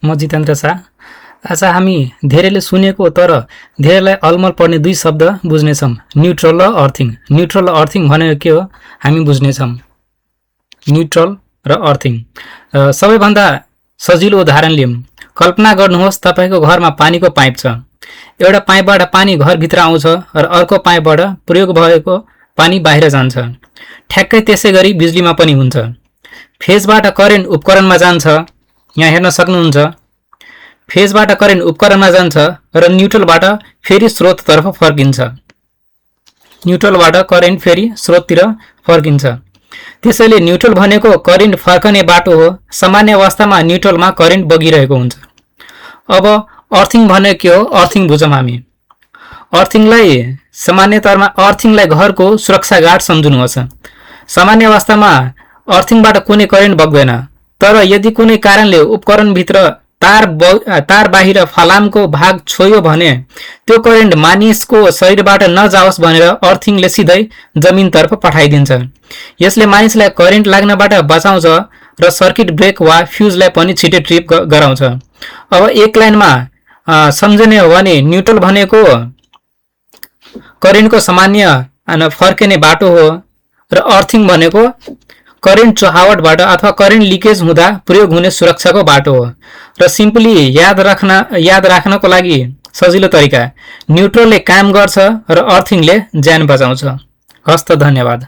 म जितेन्द्र शाह। आज हामी धेरैले सुनेको तर धेरैलाई अलमल पर्ने दुई शब्द बुझ्नेछौँ, न्युट्रल र अर्थिङ। न्युट्रल र अर्थिङ भनेको के हो हामी बुझ्नेछौँ। न्युट्रल र अर्थिङ सबैभन्दा सजिलो उदाहरण लियौँ। कल्पना गर्नुहोस् तपाईको घरमा पानीको पाइप छ। एउटा पाइपबाट पानी घरभित्र आउँछ र अर्को पाइपबाट प्रयोग भएको पानी बाहिर जान्छ। ठ्याक्कै त्यसै गरी बिजुलीमा पनि हुन्छ। फेजबाट करेन्ट उपकरणमा जान्छ, यहाँ हेर्न सक्नुहुन्छ। फेजबाट करेन्ट उपकरणमा जान्छ र न्युट्रलबाट फेरि स्रोततर्फ फर्किन्छ। न्युट्रलबाट करेन्ट फेरि स्रोततिर फर्किन्छ। त्यसैले न्युट्रल भनेको करेन्ट फर्कने बाटो हो। सामान्य अवस्थामा न्युट्रलमा करेन्ट बगिरहेको हुन्छ। अब अर्थिङ भनेको के हो अर्थिङ बुझौँ हामी। अर्थिङलाई सामान्यतरमा अर्थिङलाई घरको सुरक्षा गार्ड सम्झिनुहोस्। सामान्य अवस्थामा अर्थिङबाट कुनै करेन्ट बग्दैन, तर यदि कुनै कारणले उपकरणभित्र तार बाहिर फलामको भाग छोयो भने त्यो करेन्ट मानिसको शरीरबाट नजाओस् भनेर अर्थिङले सिधै जमिनतर्फ पठाइदिन्छ। यसले मानिसलाई करेन्ट लाग्नबाट बचाउँछ र सर्किट ब्रेक वा फ्युजलाई पनि छिटै ट्रिप गराउँछ। अब एक लाइनमा सम्झने हो भने न्युट्रल भनेको करेन्टको सामान्य फर्किने बाटो हो र अर्थिङ भनेको करेन्ट चुहावटबाट अथवा करेन्ट लिकेज हुँदा प्रयोग हुने सुरक्षाको बाटो हो। र सिम्पली याद राख्नको लागि सजिलो तरिका न्युट्रलले काम गर्छ र अर्थिङले ज्यान बचाउँछ। हस्त धन्यवाद।